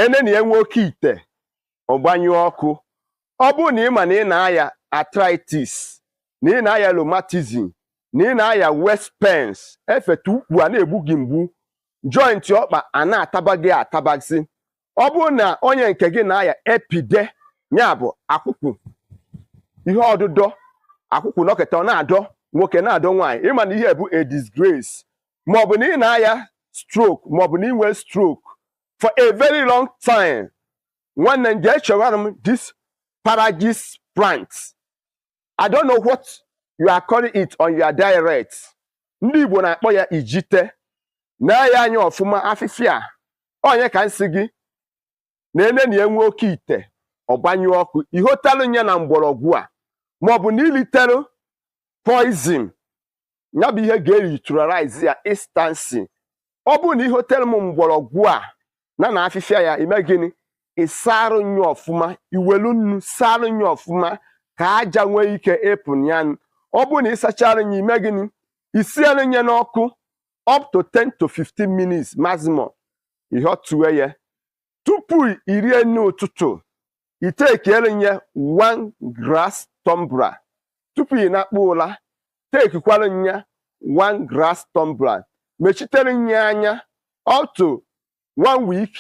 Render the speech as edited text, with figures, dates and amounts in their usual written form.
Eneni enwe oke ite, ọgbanyụ ọkụ. Ọ bụrụ na ị ma na ị na-aya arthritis, na ị na-aya rheumatism, na ị na-aya waist pains, efeta ukwu a na-egbu gị mgbu, joint ọkpa a na-ataba gị atabazi, ọ bụrụ na onye nke gị na-aya epide, ya bụ akwụkwụ, ihe ọdụdọ akwụkwụ nọkịta, ọ na-adọ nwoke, na-adọ nwaanyị, ịma na ihe bụ a disgrace, maọbụ na ị na-aya stroke, maọbụ na ị nwee stroke for a very long time, nwanne m, jee chọwara m this paragis plant. I don't know what you are calling it on your dialect. Ndị Igbo na-akpọ ya ijite. Na-aya anya ọfụma afịfịa onye ka nsị gị na ene na enwe oke ite, ọgbanyụ ọkụ, ihotalụ ya na mgbọrọgwụ a, maọbụ na iliterụ poison ya, bụ ihe ga-neutralize ya instantly. Ọ bụrụ na ihotere m mgbọrọgwụ a na afịfịa ya, ime gịnị? Ịsarụ nya ọfụma, iwelu nnu sarụ nya ọfụma ka aja nwee ike ịpụ ya. Ọ bụrụ na ịsachara nya, ime gịnị? Isiere nya n'ọkụ up to 10 to 15 minutes maximum. Ịghọtue ya tupu irie nri ụtụtụ. Itekiere nye one glass tumbler tupu ị na-akpụ ụla. Tekikwara nya one glass tumbler, mechitere nye anya up to one week.